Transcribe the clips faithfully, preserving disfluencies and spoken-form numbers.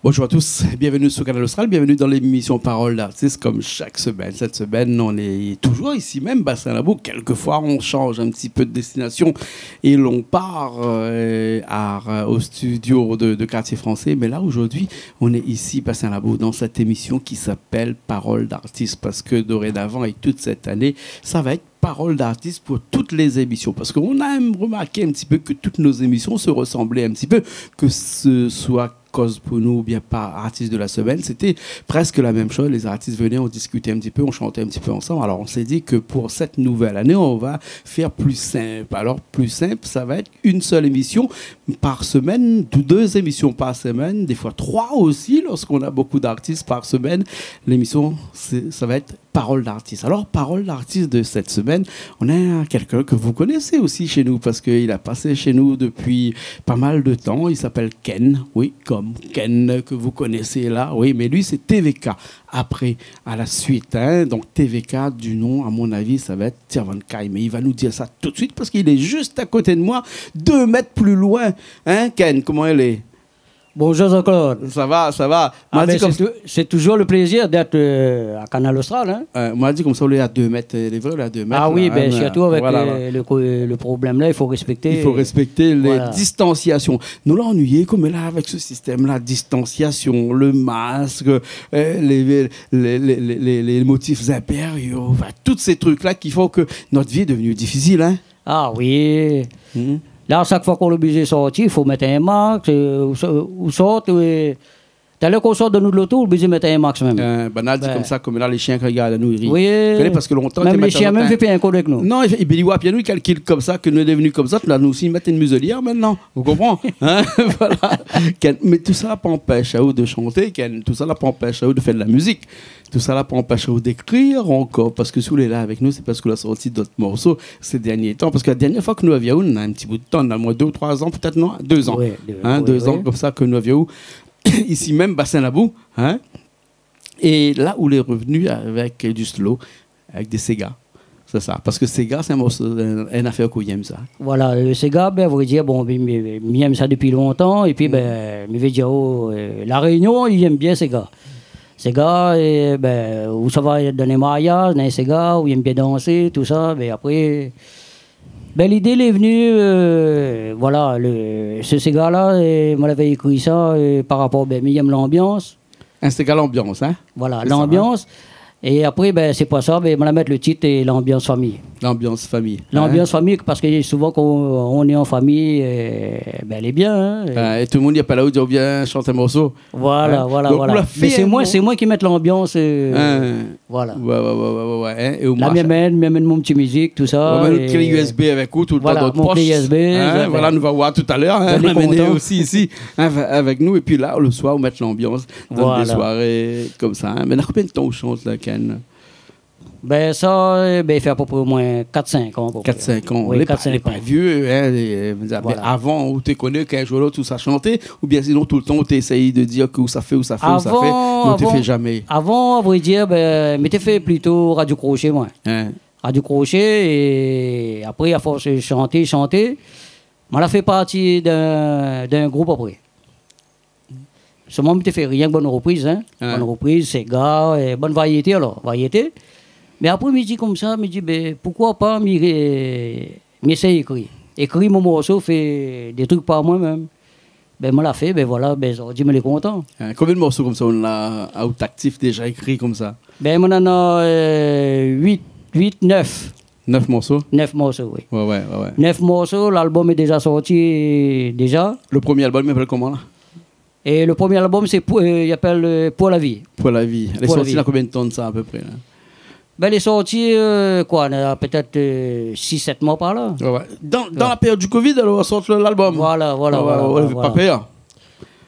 Bonjour à tous, bienvenue sur Kanal Austral, bienvenue dans l'émission Parole d'artiste, comme chaque semaine. Cette semaine, on est toujours ici même, Bassin Labou. Quelquefois, on change un petit peu de destination et l'on part, euh, à, au studio de, de Quartier Français. Mais là, aujourd'hui, on est ici, Bassin Labou, dans cette émission qui s'appelle Parole d'artiste, parce que dorénavant et toute cette année, ça va être Parole d'artiste pour toutes les émissions. Parce qu'on a remarqué un petit peu que toutes nos émissions se ressemblaient un petit peu, que ce soit Koz pou nou oubien pa Artiste de la semaine, c'était presque la même chose. Les artistes venaient, on discutait un petit peu, on chantait un petit peu ensemble. Alors, on s'est dit que pour cette nouvelle année, on va faire plus simple. Alors, plus simple, ça va être une seule émission par semaine, deux, deux émissions par semaine, des fois trois aussi, lorsqu'on a beaucoup d'artistes par semaine. L'émission, c'est, ça va être Parole d'artiste. Alors, Parole d'artiste de cette semaine, on a quelqu'un que vous connaissez aussi chez nous, parce qu'il a passé chez nous depuis pas mal de temps. Il s'appelle Ken, oui, comme Ken que vous connaissez là, oui, mais lui, c'est T V K après, à la suite, hein. Donc, T V K, du nom, à mon avis, ça va être Tiavan Kay, mais il va nous dire ça tout de suite, parce qu'il est juste à côté de moi, deux mètres plus loin, hein, Ken, comment il est ? Bonjour Jean-Claude. Ça va, ça va. Ah, ben, c'est tou-, c'est toujours le plaisir d'être, euh, à Kanal Austral, hein. Euh, moin la di konmsa, ou lé a deux mètres, euh, lé vré, ou lé a deux mètres, ah oui, la, ben, hein, surtout avec, voilà, euh, le co-, le problème là, il faut respecter. Il faut respecter les distanciations. Voilà. Nou la annuiyé, koméla, avèk se sistèm la, distanciation, le masque, euh, les, les motifs impériaux, enfin, tous ces trucs-là qui font que notre vie est devenue difficile, hein. Ah oui. Mhm. La, shak foi k'ou lé oblizé sorti, i fo mèt in mask, euh, ou so-, ou sort, euh, talèr k'ou sort dan out loto, ou lé oblizé mèt in mask mèm. Euh, banna la di konmsa, koméla, lé shien kan i gard anou, i ri. Oui. Koné, parske lontan, mèm lé shien mèm i fé pi in kod avèk nou. Non, i fé, i, i oi pi anou, i kalkil konmsa ke nou lé devni konmsa, la nou osi mèt in mizolièr mintnan. Ou konpran ? Hein ? Voilà. Ken, mé tousa la pa anpèsh aou de shanté, Ken, tousa la pa anpèsh aou de fèr de la mizik. Tousa la pa anpèsh aou d'ékrir ankor, parske si ou lé la avèk nou, sé parske ou la sorti dot morso sé dernié tan. Parske la dernièr foi ke nou la vi aou, na in ti bout tan, na omoin dé ou troi zan, pétèt, non, dé zan. Oui, dé, oui, dé zan konmsa ke nou la vi aou isi mèm, Bassin Labou, hein. É la, ou lé revni avèk du slow, avèk dé séga. Sé sa. Parske séga, sé in morso, in, in afèr k'ou yèm sa. Voilà, euh, séga, ben, a vré dir, bon, mi, mi, mi yèm sa dopi lontan. Épi, ben, mi vé dir, oh, euh, La Rényon, i yèm bien séga. Séga, é, ben, ou sava dan lé mariaz, dan lé séga, ou yèm bien dansé, tousa. Ben, apré, ben, lidé lé vni, euh, voilà, le, se séga la, é moin lavé ékri sa, euh, par rapor, ben, mi yèm lanbians. In séga lanbians, hein ? Voilà, sé sa, lanbians. É apré, ben, sé pou sa, ben, moin la mèt le tit, euh, Lanbians Fami. Lanbians Fami, hein ? Lanbians Fami, parske souvan, kan ou lé an fami, euh, ben, lé bien, hein. Euh, é tout le moun i apèl aou, i di, oh, vien shant in morso. Voilà, hein ? Voilà, donk, voilà. Mé sé moin, sé moin ki mèt lanbians, euh, hein ? Voilà. Ouais, ouais, ouais, hein, é ou la, mi amèn, mi amèn mon ti mizik, tousa, ou amèn out klé U S B avèk ou toultan dan out posh. Voilà, mon klé U S B, hein, voilà, nou va voir talèr, hein, nou la amenn osi isi, hein, avèk nou. Épi la, le soir, ou mèt lanbians dan dé soiré konmsa, hein. Mé na konbien d'tan ou shant la, Ken ? Ben, sa, euh, ben, i fé apépré omoin kat, sink an, apépré. Kat, sink an. Oui, kat, sink an. Lé pa, lé pa vié, hein, lé, euh, avan, ou té koné k'in zour ou lot ou sa shanté, oubien sinon toultan ou té éséy de dir ke ou sa fé, ou sa fé, ou sa fé, mé ou té fé zamé. Avan, avan, a vré dir, ben, mi té fé plito radio kroshé, moin. Hein. Radio kroshé, é apré, a fors de shanté, shanté, moin la fé parti d'in, d'in group apré. Solman, mi té fé rienk bann ropriz, hein. Ouais. Bann ropriz, séga, é bann variété, alor, variété. Mé apré, mi di konmsa, mi di, ben, poukoi pa, mi, euh, mi éséy ékri. Ékri mon morso, fé dé trik par moin mèm. Ben, moin la fé, ben voilà, ben, zordi, moin lé kontan. Hein, konbien de morso konmsa ou néna a out aktif déza ékri konmsa ? Ben, moin néna, euh, uit, uit, nèf. Nèf morso ? Nèf morso, oui. Ouais, ouais, ouais, ouais. Nèf morso, lalbom lé déza sorti, déza. Le promié albom, i apèl koman, la ? É le promié albom, sé pou, euh, i apèl, euh, Pou la vi. Pou la vi. Pou la vi. Lé sorti na konbien d'tan de sa, apépré, la ? Ben, lé sorti, euh, koi, na pétèt, euh, sis, sèt moi par la. Ouais, ouais. Dan, dan la périod du covid, alor, sort le, lalbom. Voilà, voilà, voilà, voilà. Ou lavé pa pèr ?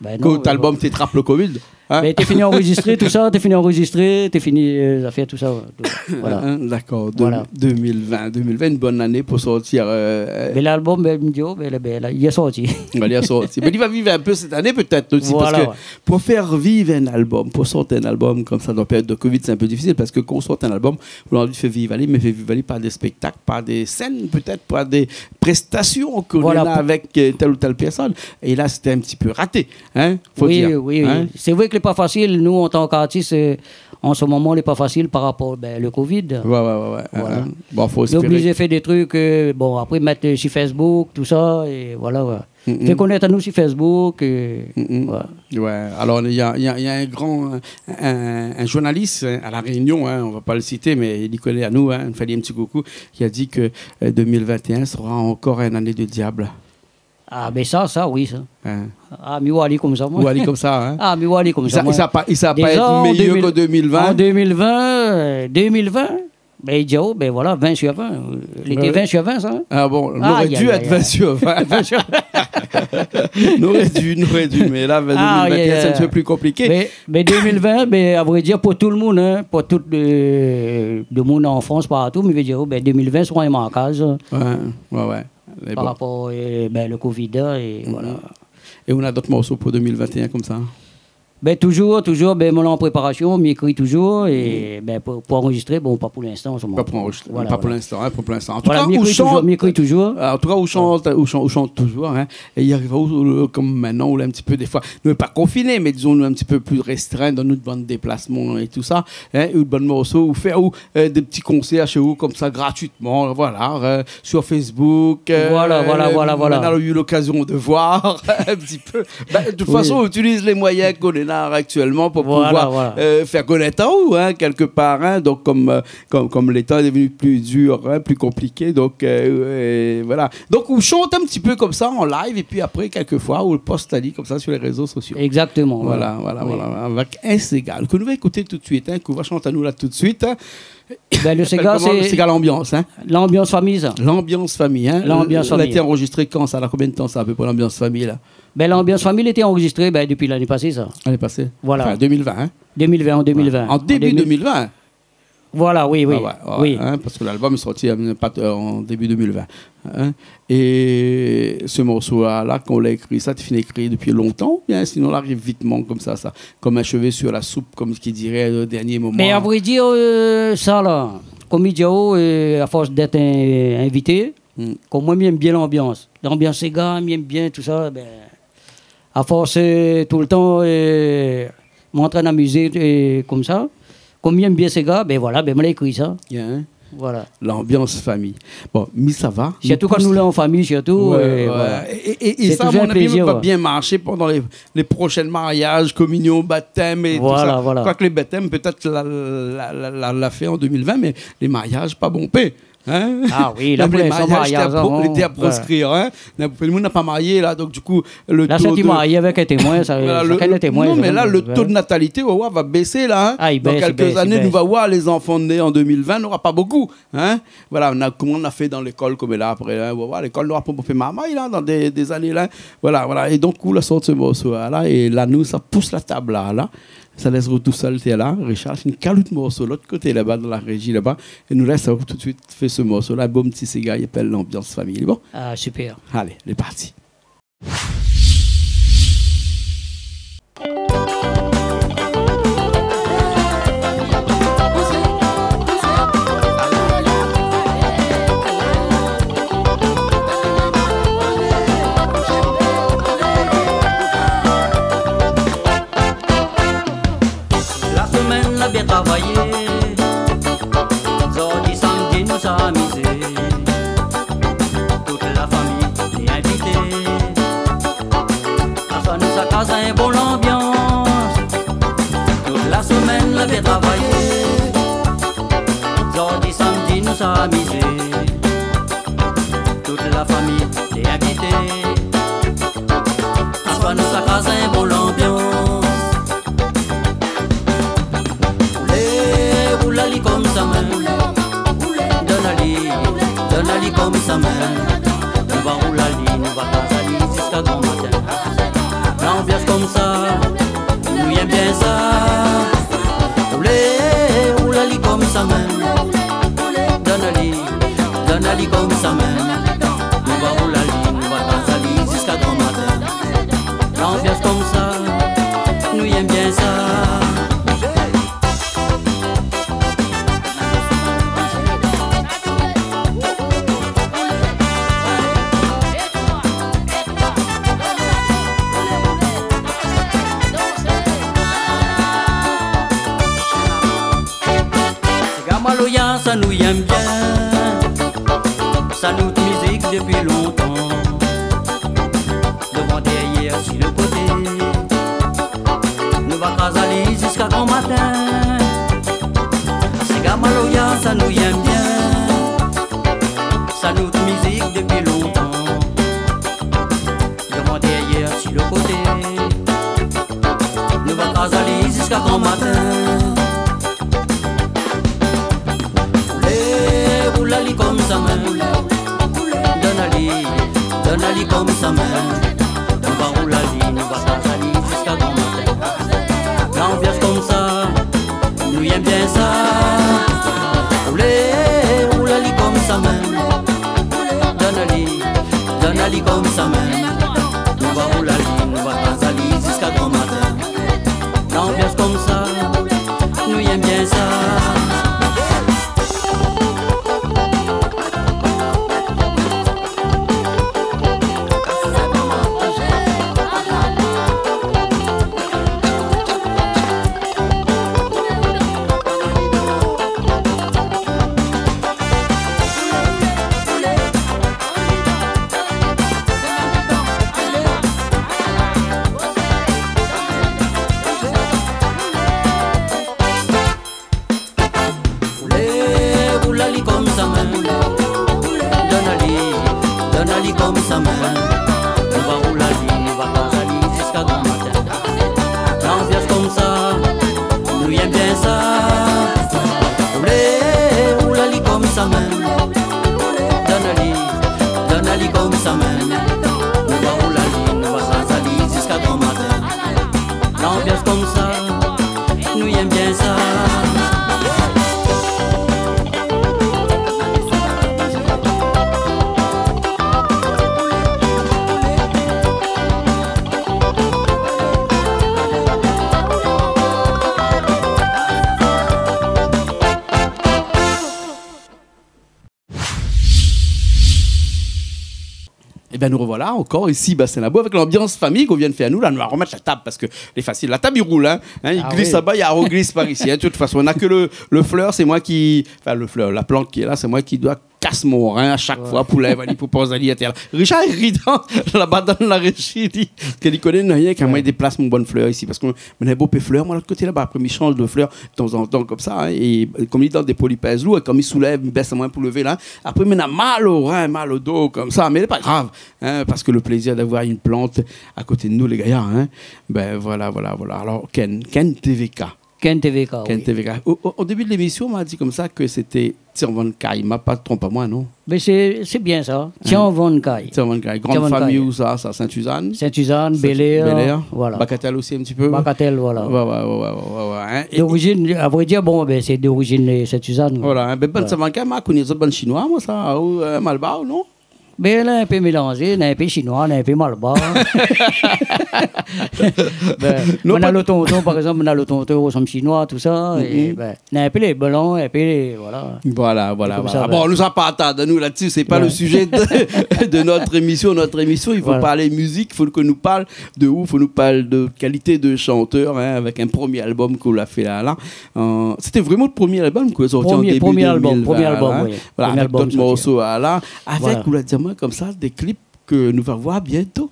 Ben non, mé bon. Ke out albom té trap le covid ? Hein ? Bin, té fini anrozistré, tousa, té fini anrozistré, té fini, euh, zafèr, tousa, ouais. Voilà. Hein, d'accord. Voilà. Deux mille vingt, deux mille vingt, une bonne année pour sortir, euh, euh, mé lalbom, bin, mi di, oh, bin, la, bin, la, li lé sorti. Li lé sorti. Mé li va vivre un peu cette année peut-être aussi, parce que pour faire vivre un album, pour sortir un album comme ça dans la période de covid, c'est un peu difficile, parce que quand on sort un album, on a envie de faire vivre ali, mais faire vivre ali par des spectacles, par des scènes peut-être, par des prestations qu'on a avec, euh, telle ou telle personne. Et là, c'était un petit peu raté, hein, faut dire, oui, oui. Sé vré ke lé pa fasil, nou, an tan k'artis, euh, an se moman, lé pa fasil par rapor, bin, le covid. Ouais, ouais, ouais, ouais. Voilà. Hein. Bon, faut espérer. Nou lé oblizé fé dé truk, euh, bon, apré, mèt, euh, sur Facebook, tousa, é voilà, ouais. Fé konèt anou sur Facebook, euh, voilà. Ouais, alors, il y a, il y a, il y a un grand, un, un journaliste, hein, à La Réunion, hein, on va pas le citer, mais li koné anou, hein, nou fé ali un petit coucou, qui a dit que, euh, deux mille vingt et un sera encore une année de diable. Ah, bin sa, sa, oui, sa. Hein. Ah, mi oi ali konmsa, moin. Ou ali konmsa, hein. Ah, mi oi ali konmsa, moin. Sa, sa pa, sa pa èt méyèr ke deux mille vingt ? An deux mille vingt, euh, deux mille vingt, bin, li di, oh, bin voilà, vingt sur vingt. Euh, li té vingt sur vingt, sa, hein. Ah bon, noré di èt vingt sur vingt. Vingt sur vingt. Noré di, noré di, mé la, deux mille vingt et un, sé un petit peu plus compliqué. Mé, mé deux mille vingt, mé a vré dir, pou tout le moun, hein, pou tout le, le moun an Frans, partou, mi vé dir, oh, bin, deux mille vingt sra in markaz. Ouais, ouais, ouais. Mé bon. Par rapor, euh, bin, le covid, é voilà. É ou na d'ot morso pou deux mille vingt et un konmsa ? Bin, toujour, toujour, bin, moin lé an préparasion, mi ékri toujour, é, bin, pou, pou anrozistré, bon, pa pou linstan, an se moman. Pa pou anrozistré, pa pou linstan, hein, pa pou linstan. Voilà, mi ékri toujour, mi ékri toujour. An tou ka, ou shant, ou shant, ou shant toujour, hein. É i ariv aou, euh, konm mintnan, ou lé in ti pé, défoi, nou lé pa konfiné, mé dizon, nou lé in ti pé pli rèstrin dan nout bann déplasman é tousa, hein, ou bann morso, ou fé, ou euh, des petits concerts chez vous comme ça gratuitement, voilà, euh, sur Facebook, euh, voilà, voilà, voilà, voilà. Maintenant, on a eu l'occasion de voir un petit peu. Bah, de toute façon, on utilise les moyens qu'on a actuellement pour pouvoir, euh, faire connaître à vous, hein, quelque part, hein. Donc, comme, euh, comme, comme le temps est devenu plus dur, hein, plus compliqué, donc, euh, euh, voilà. Donc, ou shant un petit peu comme ça en live, et puis après, quelquefois, ou le poste ali comme ça sur les réseaux sociaux. Exactement, voilà, voilà, voilà, avec un séga ke nou va ékouté tout de suite, hein, ke ou va shant anou la tout de suite, hein. Bin, le séga, sé L'ambiance, hein. L'ambiance famille, sa. L'ambiance famille, hein. L'ambiance famille. La été anrozistré kan, sa ? Na konbien d'tan, sa, a pé pré, l'ambiance famille, la ? Bin, l'ambiance famille lété anrozistré, bin, dopi l'ané pasé, sa. L'ané pasé. Voilà. Enfin, deux mille vingt, hein. Deux mille vingt, an deux mille vingt. Ouais. An début deux mille vingt. Voilà, oui, oui. Ah ouais, ouais, hein, parske l'album lé sorti, euh, pa, euh, an début deux mille vingt, hein. É se morso-la, la, kan ou la ékri sa, té fine ékri dopi lontan, oubien sinon, la ariv vitman konmsa, sa, comme un cheveu sur la soupe, comme qui dirait, au dernier moment ? Mé a vré dir, euh, sa la, konm mi di aou, euh, a fors d'èt in-, invité, konm moin, mi èm bien l'ambiance. L'ambiance séga, mi èm bien tousa, bin, a fors, euh, toultan, euh, moin antrinn amizé, euh, konmsa. Konm mi èm bien séga, bin voilà, bin, moin la ékri sa. Bien, hein ? Voilà. L'ambiance famille. Bon, mi sava. Sirtou kan nou lé an famiy, sirtou, euh, voilà. É, é, é, é sa, a mon avi, va bien marshé pandan lé, lé proshèn mariaz, kominyon, batèm é tousa. Voilà, voilà. Koiké lé batèm, pétèt la, la, la, la, la fé an deux mille vingt, mé lé mariaz, pa bonpé. Hein ? Ah oui, la, pou linstan, mariaz, lété a pro-, lété a proskrir, hein. La, pou le moun na pa marié, la, donk, du kou, le to de... La, sa té marié avèk in témoin, sa, voilà, le, shakinn lé témoin, non, mé la, le to de natalité, ou va oir, va bésé, la, hein. Ah, i bès, i bès, i bès. Dan kèlk zané, nou va oir, lé zanfan né an deux mille vingt, nora pa bonpé, hein. Voilà, nou na, koman nou la fé dan lékol, konm la, apré, hein, ou va oir, lékol nora pa bonpé marmay, la, dan dé, dé zané, la. Voilà, voilà. É donk, ou la sort se morso-la, la, é la, nou, sa pous la tab, la, la. Sa lès aou tousèl, té la, Richard, sé in kalout morso, lot koté laba, dan la réji laba. É nou lès aou tout de suit fé se morso-la, bon ti séga, i apèl L'ambiance famille. Bon ? Ah, super. Alé, lé parti. La semèn la bien travayé, zordi samdi nou sa amizé. Tout la fami lé invité. Aswar nou sa kraz in bon lanbians. Tout la semèn la bien travayé. Zordi samdi nou sa amizé. Tout la fami lé invité. Aswar nou sa kraz in bon lanbians. Roulé, roul ali konm sa mèm. Donn ali, donn ali konm sa mèm. Nou va roul ali, nou va kraz ali ziska gran matin. Lanbians konmsa, nou Bien sa. Roulé, roul ali konmsa mèm. Donn ali, donn ali konmsa mèm. Nou va roul ali, nou va kraz ali ziska gran matin. Lanbians konmsa, nou yèm bien sa. Séga maloya, sa nou yèm bien. Sa nout mizik dopi lontan. Dovan, dèrièr, si lo koté. Nou va kraz ali ziska gran matin. Séga maloya, sa nou yèm bien. Sa nout mizik dopi lontan. Dovan, dèrièr, si lo koté. Nou va kraz ali ziska gran matin. Roulé, roul ali konmsa mèm. Donn ali, donn ali konmsa mèm. Nou va roul ali, nou va kraz ali ziska gran matin. Lanbians konmsa, nou yèm bien sa. Roulé, roul ali konmsa mèm. Donn ali, donn ali konmsa mèm. Nou va roul ali, nou va kraz ali ziska gran matin. Lanbians konmsa, nou yèm bien sa. Roulé, roul ali konmsa mèm. Donn ali, donn ali konmsa mèm. Nou va roul ali, nou va kraz ali ziska gran matin. Lanbians konmsa, nou yèm bien sa. Roulé, roul ali konmsa mèm. Donn ali, donn ali konmsa mèm. Nou va roul ali, nou va kraz ali ziska gran matin. Lanbians konmsa, nou yèm bien sa. Ében, nou revoilà ankor isi, Bassin Labou, avèk lanbians fami k'ou vien fé anou. La, nou va romèt la tab parske lé fasil. La tab i roul, in. In, i glis laba, i aroglis par isi, in. De tout fason, na ke le, le flèr, sé moin ki, anfin, le flèr, la plant ki lé la, sé moin ki doi kas mon rin a shak foi pou lèv ali, pou poz ali atèr. Richard i ri dan, laba dan la réji, li di ke li koné rien, kan moin i déplas mon bann flèr isi, parske moin néna bonpé flèr, moin, lot koté laba, apré mi shanj de flèr tanzantan konmsa, in, é, é konm li dan dé polipèz lour, é kan mi soulèv, mi bès amoin pou lévé la, apré mi néna mal o rin, mal o do, konmsa, mé lé pa grav, in, parske le plézir d'avoir in plant a koté de nou, lé gayar, in. Bin, voila, voila, voila. Alor, Ken, Ken T V K. Ken T V K, Ken T V K. O, o, o débi de lémision, ou la di konmsa ke sété Tian Van Kay. Ma pa tronp amoin, non ? Mé sé, sé bien sa. Tian Van Kay. Tian Van Kay. Gran fami ousa, sa, Sint-Sizane ? Sint-Sizane, Bèlèr, Bèlèr. Voila. Bakatèl osi, in ti pé ? Bakatèl, voila. Oué, oué, oué, in. É, d'orizine, a vré dir, bon, bin, sé d'orizine, eu, Sint-Sizane. Voila, in. Bin, bann Tian Van Kay, ma koni zot bann shinoi, moin, sa, ou, eu, malbar, non ? Bin, la, in pé mélanzé, na in pé shinoi, na in pé malbar. Bin, non, moin na lo tonton, par égzanp, moin na lo tonton i rosanm shinoi, tousa, é, bin, na in pé lé blan, in pé lé, voila. Voila, voila, voila. Bon, nou sa pa atard anou la-dsi, sé pa le sujet de, de notre émission. Notre émission, i fo parl mizik, i fo ke nou parl de ou, i fo nou parl de kalité de shantèr, in, avèk in promié album k'ou la fé la, la. Eu, sété vréman le promié album k'ou la sorti an débi de mil ven, in. Promié, promié album, promié album, oui. Voila, avèk dot morso, la. Avèk, ou la di amoin konmsa, dé klip ke nou va voir biento.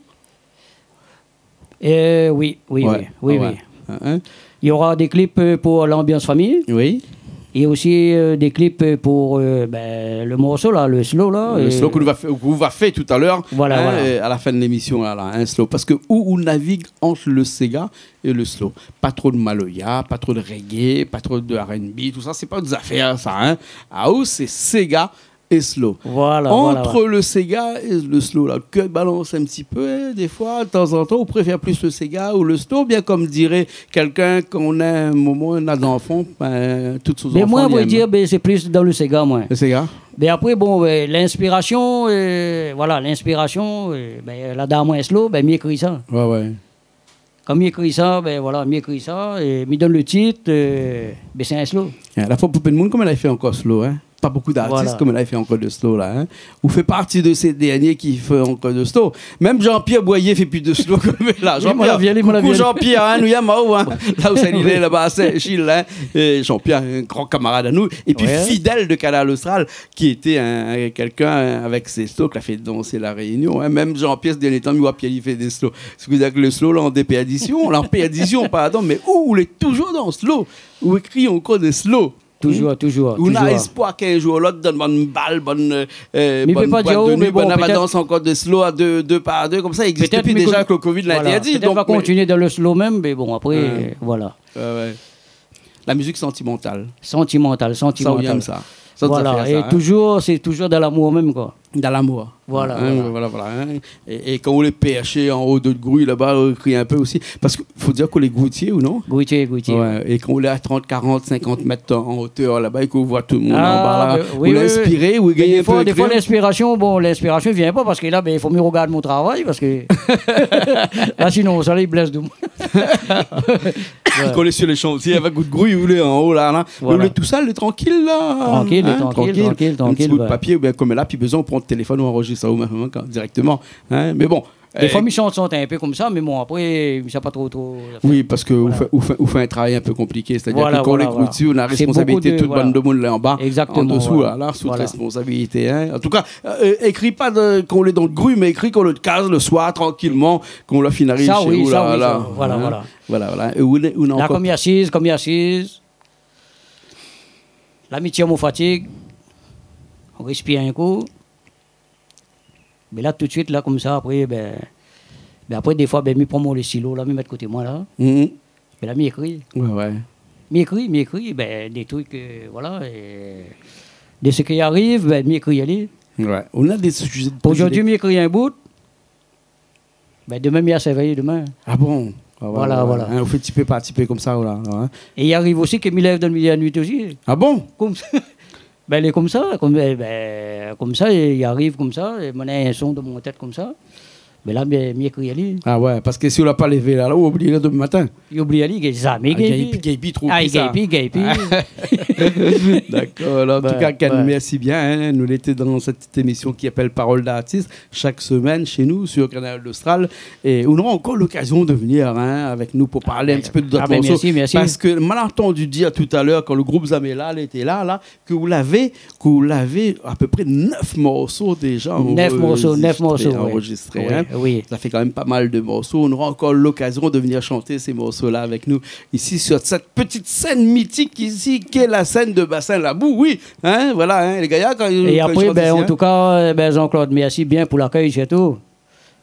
Eu, oui, oui, oui, oui. In, in. Il y aura des clips, eu, pour l'ambiance famille. Oui. Et aussi, eu, des clips, eu, pour, eu, bin, le morso la, le slow la, le slow k'ou va fé, k'ou va fé talèr, voila, in, voila, eu, a la fin de lémision la, la, in slow. Parske ou, ou navig ant le séga é le slow. Pa tro de maloya, pa tro de reggae, pa tro de R and B, tousa, sé pa out zafèr sa, in. Aou, sé séga, é slow. Voilà, voilà, voilà. Entre le séga et le slow, la, ou té balans in ti pé, in, défoi, tazantan, ou préfèr plis le séga ou le slow, bien, comme dirait quelqu'un, kan ou na in moman, ou na zanfan, bin, tout son zanfan, li èm. Bin, moin, a vré dir, bin, sé plis dan le séga, moin. Le séga ? Bin, apré, bon, bin, linspirasion, euh, voilà, linspirasion, euh, bin, la dan moin slow, bin, mi ékri sa. Ouais, ouais. Kan mi ékri sa, bin voilà, mi ékri sa, é mi donn le tit, euh, bin sé in slow. La foi, pou pé d'moun, koman la fé ankor slow, in ? Pa bonpé d'artis koman la fé ankor de slow, la, in ? Ou fé parti de sé dernié ki fé ankor de slow. Mèm Jean-Pierre Boyer i fé pi de slow koméla. Oui, Jean-Pierre, koukou Jean-Pierre, in, nou yèm aou, in. La ousa li lé laba, Saint-Gilles, in. É Jean-Pierre, in gran kamarad anou. É pi fidèl de Kanal Austral, ki été in, in, kèlkin, in, avèk sé slow, la fé dans La Réunion, in. Mèm Jean-Pierre, sé dernié tan, mi oi Pierre, li fé dé slow. Sa i vé dir ke le slow, la, an dépèrdision, la, an pèrdision, pardon, mé ou, ou lé toujour dan slow, ou ékri ankor dé slow. Toujour, toujour, toujour. Ou na éspoir k'in jour ou l'ot, dann bann bal, bann, euh, bann boit de nuit, mé bon, bann pétèt, bann avadans ankor dé slow a dé, dé par dé, konmsa, i égzis pi déja, avèk le covid, la intèrdi. Pétèt mi kontinié dan le slow mèm, mé bon, apré, voilà. Ouais, ouais. La mizik santimantal. Santimantal, santimantal. Sa, ou yèm sa. Sa, ou sa fé sa, in. Voilà, é toujour, sé toujour dan lamour mèm, koi. Dan lamour. Voilà, voilà. Voilà, voilà, in. É, é kan ou lé pèrshé an o d'out gru laba, ou ékri in pé osi. Parske fo dir ke ou lé gruitié, ou non ? Gruitié, gruitié. Ouais, é kan ou lé a trant, karant, sinkant mèt an otèr laba, é ke ou voi tout le moun anba la, bin oui, oui, oui, ou lé inspiré, ou i gingn in pé ékrir. Mé défoi, défoi, linspirasion, bon, linspirasion i vien pa, parske la, bin, i fo mi rogard mon travay, parske la, sinon, sa lé blès de moin. Ouais. Kan ou lé sur le chantié avèk out gru, ou lé an o la, la. Voilà. Ou lé tousèl, lé trankil la. Trankil, in, trankil, trankil, trankil. In ti bout de papié, oubien koméla, pi bézoin pran téléfone ou anrozistr aou mèm, in, dirèkteman, in. Mé bon, défoi, mi shant, shant in pé konmsa, mé bon, apré, mi sa pa tro, tro. Oui, parske ou fé, ou fé, ou fé in travay in pé konpliké, sétadir ke kan ou lé gruitié, ou na responsabilité, tout bann demoun lé anba, an désou, la, la, sou responsabilité, in. An tou ka, euh, ékri pa de, kan ou lé dan le gru, mé ékri kan ou lé o kaz le soir, trankilman, kan ou la fine ariv shé ou, la, sa, oui, sa, voilà, voilà. Voilà, voilà. É ou, ou na ankor... La, kom i asiz, kom i asiz. La, mi tir mon fatig. Ou respir in kou. Mé la, tout suit, la, konmsa, apré, bin, bin, apré, défoi, bin, mi pran mon, le stilo, la, mi mèt koté moin, la. Mhm. Bin la, mi ékri. Ouais, ouais. Mi ékri, mi ékri, bin, dé trik, euh, voilà, é de sak i ariv, bin, mi ékri ali. Ouais. Ou na dé sujé de... Zordi, mi ékri in bout. Bin, domin, mi sa sèvi domin. Ah bon ? Ah ouais, voilà, ouais, ouais. Voilà. In, ou fé ti pé par ti pé konmsa, voilà, in. É i ariv osi ke mi lèv dan le milié la nuit osi. Ah bon ? Konmsa. Bin, lé konmsa, konm, é bin, konmsa, é i ariv konmsa, é moin néna in son dan mon tèt konmsa. Bin la, mi, mi ékri ali. Ah ouais, parske si ou la pa lévé la, la, ou oubli ali domin matin. I oubli ali, i gingn zamé, i gingn pi. Ah, i gingn pi, i gingn pi. Dakor, alor, an tou ka, Ken, mèrsi bien, in. Nou lété dan sèt ti émision ki apèl Parole d'artiste, shak semèn, shé nou, sur Kanal Austral. É ou nora ankor lokazion de vnir, in, avèk nou pou parl in ti pé de dot morso. Ah bin, mèrsi, mèrsi. Parske moin la antandi dir talèr, kan le group Zamela lété la, la, ke ou lavé, ke ou lavé a pé pré nèf morso déja anrezistré, in. Nèf morso, nèf morso, oui. Oui, oui. Sa fé kan mèm pa mal de morso. Ou nora ankor lokazion de vnir shanté sé morso-la avèk nou isi, sur sèt ti sèn mitik isi, ki lé la sèn de Bassin Labou, oui. In, voilà, in, lé gayar, kan, kan i shant isi, in. É apré, bin, an tou ka, euh, bin, Jean-Claude, mèrsi bien pou lakèy, sirtou.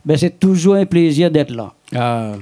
Bin, sé toujour in plézir d'èt la. Ah.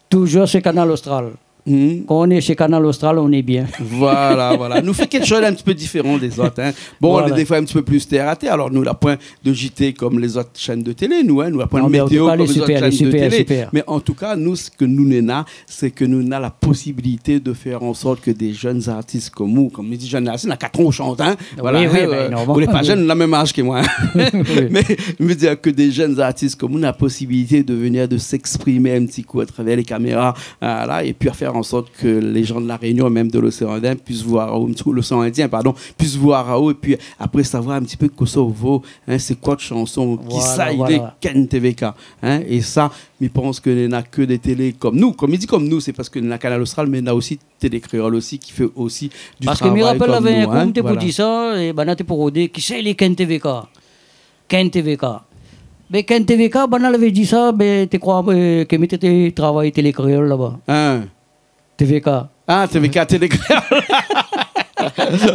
Toujour shé Kanal Austral. Mhm. Kan nou lé shé Kanal Austral, nou lé bien. Voilà, voilà. Nou fé kékshoz in ti pé diféran dé zot, in. Bon, nou lé défoi in ti pé plis tèr a tèr. Alor, nou la poin de JT kom lé zot shèn de télé, nou, in. Non, mé an tou ka, lé sipèr, lé sipèr, lé sipèr. Mé an tou ka, nou, sak nou néna, sé ke nou néna la posibilité de fèr an sort ke dé jenn artis kom ou, kom mi di jenn artis, na kat an ou shant, in. Voilà, oui, oui, in, bin, normal. Ou lé pa jenn, ou na mèm az ke moin, in. Oui. Mé, mi vé dir ke dé jenn artis kom ou na la posibilité de vnir, de s'exprimer in ti kou a travèr lé kaméra, voilà, é pi fèr an sort ke lé jan de La Rényon, mèm de l'Océan Indien, puis voir aou, l'Océan Indien, pardon, puis voir aou, é pi apré savoir in ti pé kosa ou vo, in, sé koi out shanson, kisa i lé, Ken TVK, in, é sa, mi pans ke na ke dé télé kom nou, kom mi di kom nou, sé parske na Kanal Austral, mé na osi Télé Kréol osi, ki fé osi du travay kom nou, in, voilà. Parske mi rapèl, lavé in kou, té pou di sa, é banna té pou rodé, kisa i lé Ken TVK ? Ken TVK. Bin, Ken TVK, banna lavé di sa, bin, té kroi, euh, ke mi té, té travay Télé Kréol laba. In. TVK. Ah, T V K, Télé Kréol.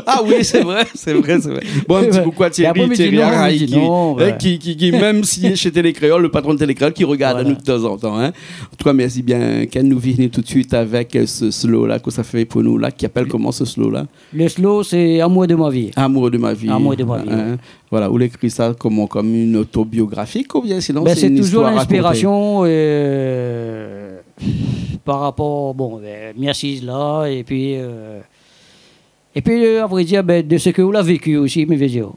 Ah oui, sé vré, sé vré, sé vré. Bon, in ti koukou à Thierry, Thierry Araï, ki, mèm si lé shé Télé Kréol, le patron de Télé Kréol, ki rogard anou de tan zan tan, in. An tou ka, mèrsi bien, Ken. Nou vien tout suit avèk, euh, se slow la, ke ou la fé pou nou la, ki apèl koman, se slow la ? Le slow, sé Amour de ma vie. Amour de ma vie. Amour de ma vie, ouais. Voilà, ou la ékri sa koman, kom in otobiografik oubien sinon sé in istoir rakonté ? Ben, sé touzour linspirasion, euh, par rapor, bon, ben, mi asiz la, épi, euh, épi, euh, a vré dir, ben, de sak ou la véki osi, mi vé dir.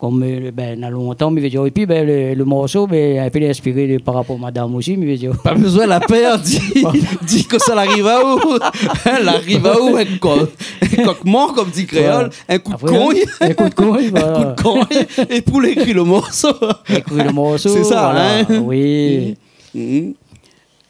Kom, euh, ben, na lontan, mi vé dir. Épi, ben, le, le morso, ben, in pé inspiré de, par rapor madam osi, mi vé dir. Pa bezoin la pèr, di, di kosa la ariv aou. La ariv aou, in kok, in kok mor, kom di kréol, in kou de kogn. Voilà. Apré, in kou de kogn, voilà. In kou de kogn, é pou ékri le morso. Ékri le morso, voilà. Sé sa, in ? Oui. Mhm.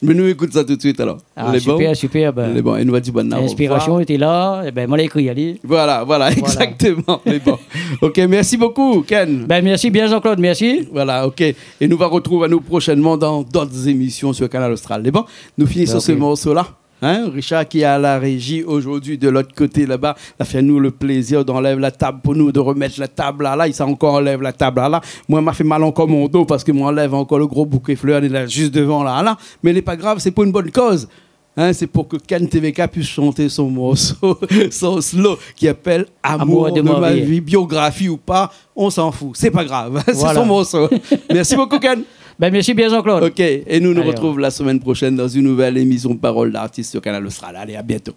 Mé nou ékout sa tout suit, alor. Ah, lé bon ? Super, super, ben, lé bon. É nou va di bann linspirasion lété la, é ben, moin la ékri ali. Voilà, voilà, exactement. Lé bon. Ok, mèrsi bokou, Ken. Ben, mèrsi bien, Jean-Claude, mèrsi. Voilà, ok. É nou va artrouv anou proshènman dan dot émision sur Kanal Austral. Lé bon, nou fini sur se morso la. Hein, Richard ki lé a la réji zordi de lot koté laba, la fé anou le plézir d'anlèv la tab pou nou, de remèt la tab la, la, i sa ankor anlèv la tab la, la. Moin, ma fé mal ankor mon do parske moin anlèv ankor le gro bouké flèr, li lé la, zis dovan la, la. Mé lé pa grav, sé pou in bone koz. Hein, sé pou ke Ken T V K puis shant son morso, son slow, ki apèl Amour de ma vie. Biografi ou pa, on s'en fout. Sé pa grav. Sé son morso. Voilà. Mèrsi bokou, Ken. Ben, mèrsi bien, Jean-Claude. Ok, é nou nou artrouv la semèn proshèn dan in nouvèl émision Parole d'artiste sur Kanal Austral. Alé, à bientôt.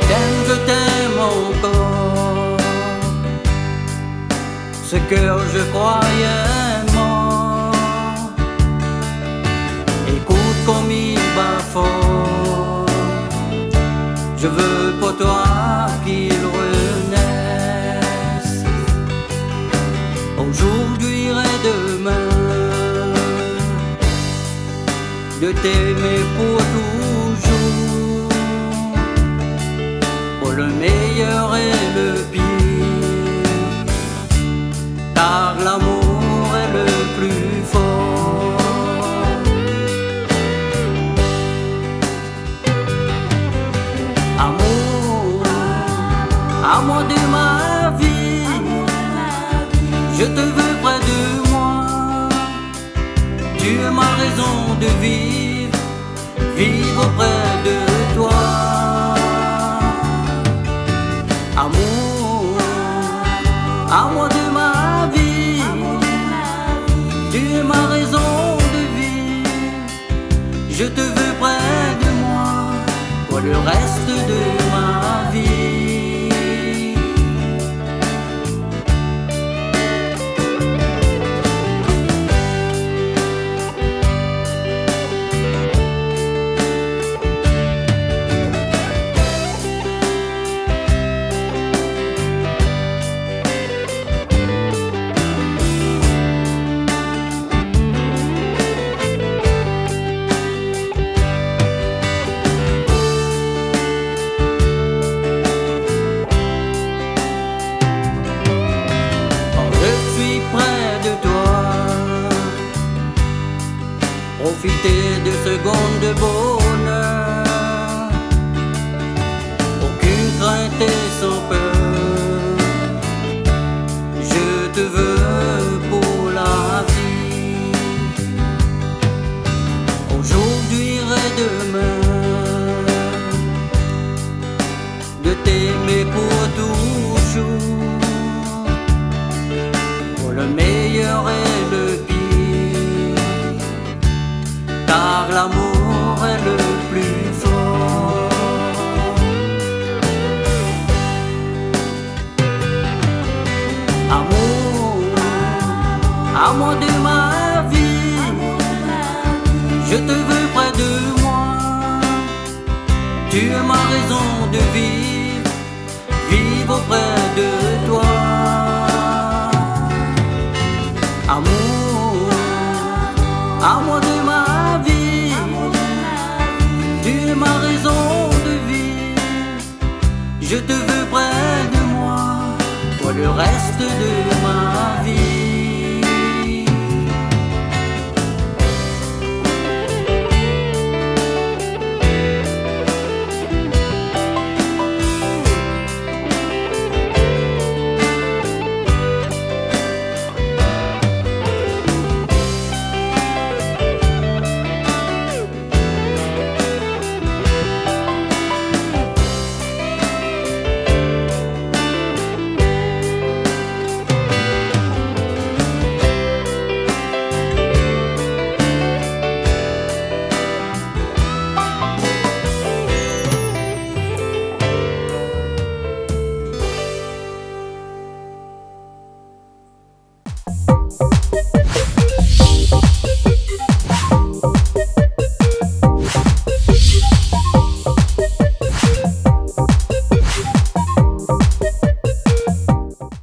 Je t'aime, je t'aime encore. Ce cœur, je croyais mort. Écoute comme il bat fort. Je veux pour toi qu'il renaisse. Aujourd'hui et demain, de t'aimer pour toujours, pour le meilleur et le pire, car l'amour est le plus fort. Amour, amour de ma vie, je te veux près de moi. Tu es ma raison de vivre, vivre près de toi. Amour, amour de ma vie, tu es ma raison de vivre. Je te veux près de moi pour le reste de ma vie. Quand je suis près de toi, profiter de secondes de bonheur. Aucune crainte et sans peur, je te veux pour la vie. Aujourd'hui et demain, de t'aimer pour toujours, pour le meilleur et le pire, car l'amour est le plus fort. Amour, amour de ma vie, je te veux raison de vivre, vivre auprès de toi. Amour, amour de ma vie, tu es ma raison de vivre. Je te veux près de moi pour le reste de ma